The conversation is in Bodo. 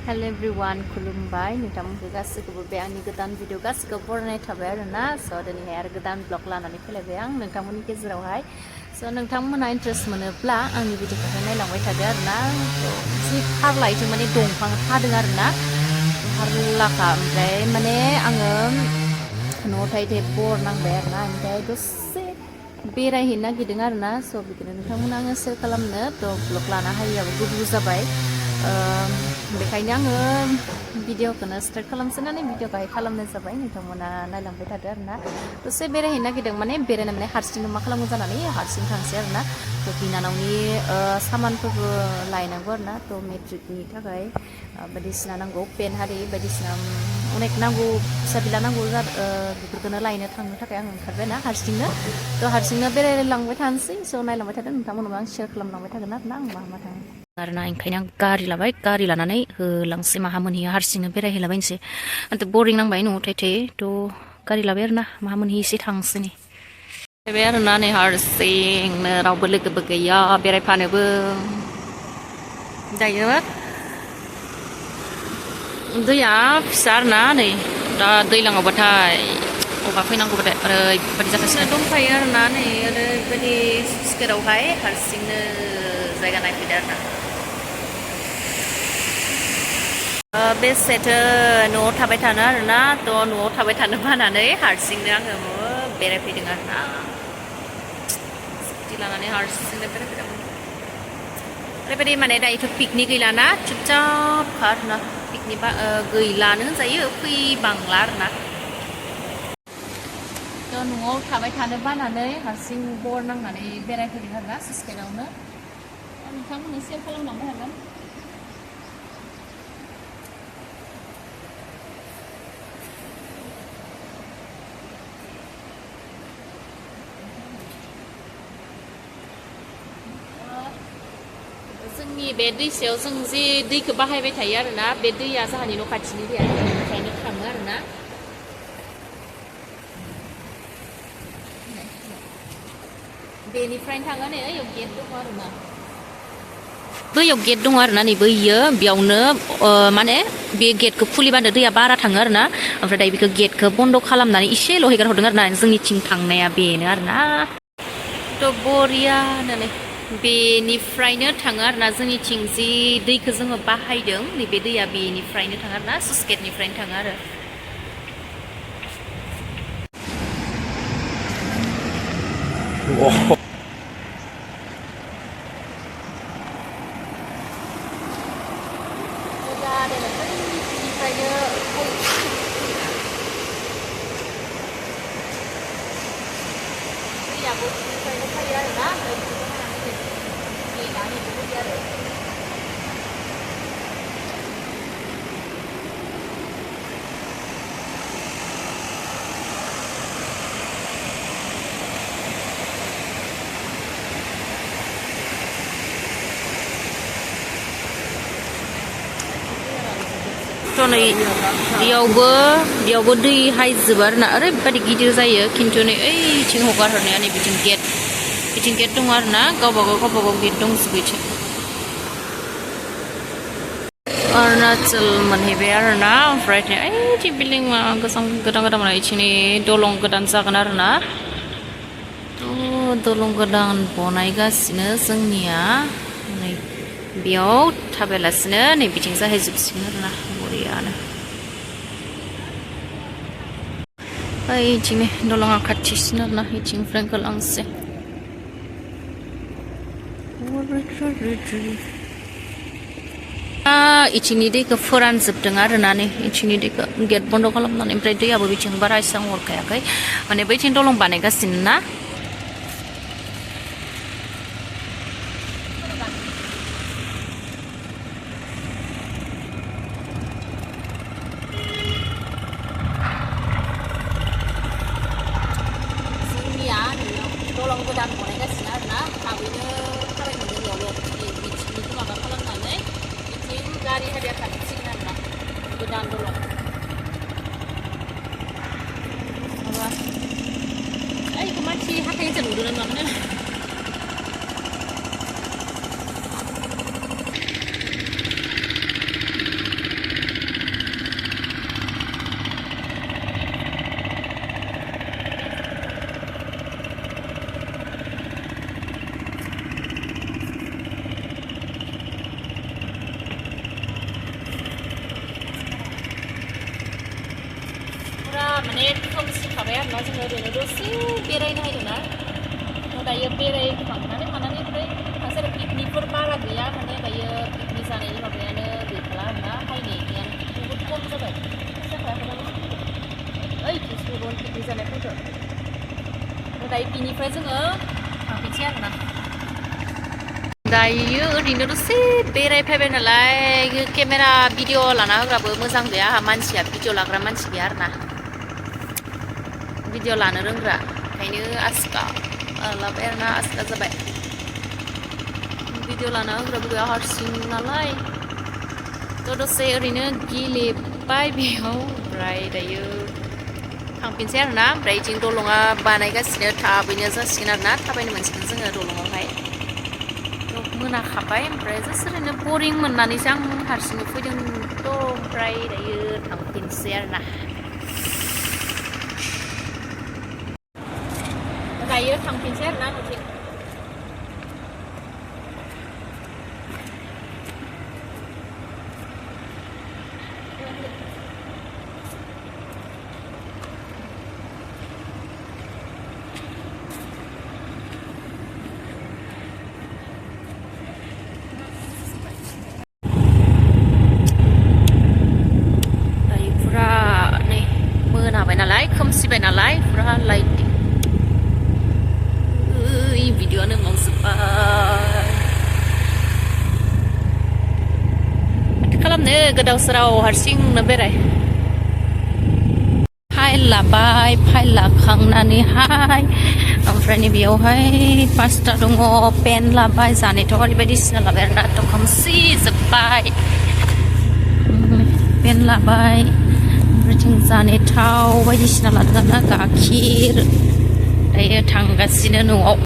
Hello everyone, खुलुमबाय नोंथांमोनखौ गासैखौबो बे आंनि गोदान भिडिअ गासैखौबो बरायनाय थाबाय आरोना स' दिनैहाय आरो गोदान ब्लग लानानै फैलायबाय आं नोंथांमोननि गेजेरावहाय स' नोंथांमोनहा इन्ट्रेस्ट मोनोब्ला आंनि भिडिअखौहाय नायलांबाय थादो आरोना जि फारलायजों माने दंफां हादों आरोना फारलाखा ओमफ्राय माने आङो न'आव थाइथे बर नांबाय आरोना ओमफ्राय दसे बेरायहैनो नागिरदों आरोना स' बिदिनो नोंथांमोना आङो सेयार खालामनो थ' ब्लग लाना हायैयाबो गोबाव जाबाय बेखायनो आङो भिडिअखौनो स्टार्ट खालामसोनानै भिडिअखौहाय खालामनाय जाबाय नोंथांमोना नायलांबाय थादो आरोना दसे बेरायहैनो नागिरदों माने बेरायनो माने हारसिंनो मा खालामगोन जानानै हारसिं थांसै आरोना थ' बिनानावनि सामानफोरबो लायनांगौ आरोना थ' मेट्रिकनि थाखाय बायदिसिना नांगौ पेन हारि बायदिसिना अनेक नांगौ फिसा बिला नांगौ बेफोरखौनो लायनो थांनो थाखाय आं ओंखारबायना हारसिंनो थ' हारसिंनो बेरायलांबाय थानोसै स' नायलांबाय थादों नोंथांमोननोबो आं शेयार खालामलांबाय थागोन आरोना आं मा थाङो आरोना ओंखायनो आं गारि लाबाय गारि लानानै होलांसै माहा मोनहैयो हारसिंनो बेरायहैलाबायनोसै आंथ' बरिं नांबाय न'आव थायै थ' गारि लाबाय आरोना माहा मोनहैयोसै थांसै नै फैबाय आरोना नै हारसिंनो रावबो लोगोबो गैया बेरायफानोबो दायो दैया फिसा आरोना नै दा दैलाङावबाथाय अखा फैनांगौबाथाय ओरैबायदि जागासिनो दंखायो आरोना नै ओरैबायदि स्केरावहाय हारसिंनो जायगा नायफैदो आरोना बेसेथो न'आव थाबाय थानो आरोना थ' न'आव थाबाय थानो बानानै हारसिंनो आङो बेरायफैदों आरोना स्कुटि लानानै हारसिंनो बेरायफैदों ओरैबायदि माने दायोथ' पिकनिक गैलाना चुपचापखा आरोना पिकनिक गैलानो होनजायो फैबांला आरोना थ' न'आव थाबाय थानो बानानै हारसिं बर नांनानै बेरायफैदों आरोना स्केरावनो नोंथांमोननो सेयार खालामलांबाय हागोन जोंनि बे दैसायाव जों जे दैखौ बाहायबाय थायो आरोना बे दैया जोंहानि न' खाथिनि दैया बेनिखायनो थाङो आरोना बेनिफ्रायनो थाङो नै ओइयाव गेट दङ आरोना बैयाव गेट दङ आरोना नै बैयो बेयावनो माने बे गेटखौ खुलिबानो दैया बारा थाङो आरोना ओमफ्राय दायो बेखौ गेटखौ बन्द' खालामनानै एसेल' हेगार हरदों आरोना जोंनिथिं थांनाया बेनो आरोना थ' बरियानो नै बेनिफ्रायनो थाङो आरोना जोंनिथिं जि दैखौ जोङो बाहायदों नैबे दैया बेनिफ्रायनो थाङो आरोना सुइस गेटनिफ्रायनो थाङो आरो नै बेयावबो दै हायजोबो आरोना ओरैबायदि गिदिर जायो खिन्थु नै ओइथिं हगार हरनाया नै बिथिं गेट दङ आरोना गावबागाव गेट दंजोबो बिथिं अरुणाचल मोनहैबाय आरोना ओमफ्राय ओइथिं बिल्डिं गोदान बिथिंनि दलं गोदान जागोन आरोना थ' दलं गोदान बनायगासिनो जोंनिया नै बेयाव थाबायलासिनो नै बिथिं जाहैजोबसिगोन आरोना बरियानो ओइथिं दलङा खाथिसिन आरोना ओइथिंनिफ्राय ओंखारलांसै इथिंनि दैखौ फोरानजोबदों आरोना नै इथिंनि दैखौ गेट बन्द' खालामनानै ओमफ्राय दैयाबो बिथिं बारा एसेबां हरखायाखै माने बैथिं दलं बानायगासिनो ना दलं गोदान बनायगासिनो आरोना थाबैनो थाबायनो मोनगोन बेयावबो बिथिंनिखौ माबा खालामनानै बिथिं गारि हारिया खाथिसिगोन आरोना गोदान दलं माबा ओइखौ मानसि हाथायजों नुदों नामा माने खोमसिखाबाय आरोना जोङो ओरैनो दसे बेरायनो हायदोंना दायो बेरायखांनानै मानानै ओमफ्राय सासे पिकनिकफोर बारा गैया माने दायो पिकनिक जानायनि माबायानो गैखाला आरोना हायनायानो बहुद खम जाबाय ओइ किसुमान पिकनिक जानायफोरखौ दायो बिनिफ्राय जोङो थांफिनसै आरोना दायो ओरैनो दसे बेरायफैबाय नालाय केमेरा भिडिअ लाना होग्राबो मोजां गैया आंहा मानसिया भिडिअ लाग्रा मानसि गैया आरोना भिडिअ लानो रोंग्रा ओंखायनो आसका लाबाय आरोना आसका जाबाय भिडिअ लाना होग्राबो गैया हारसिं नालाय थ' दसे ओरैनो गेलेबाय बेयाव ओमफ्राय दायो थांफिनसै आरोना ओमफ्राय जों दलङा बानायगासिनो थाबैनो जासिगोन आरोना थाबायनो मोनसिगोन जोङो दलङावहाय मोनाखाबाय ओमफ्राय जास्ट ओरैनो बरिं मोननानैसो आं हारसिंनो फैदोंथ' ओमफ्राय दायो थांफिनसै आरोना दायो थांफिनसै आरोना न'थिं नालाय खोमसिबाय नालाय फुरा लाइटिं भिडिअ'आनो मावजोब्बाय माथो खालामनो गोदाव सोराव हारसिंनो बेराय फाइल लाबाय फाइल लाखांनानैहाय ओमफ्राय बेयावहाय पास्ता दङ पेन लाबाय जानायथ' बायदिसिना लाबाय आरोना थ' खोमसि जोब्बाय पेन लाबाय जों जानाय थाव बायदिसिना लादों आरोना गाखिर दायो थांगासिनो न'आव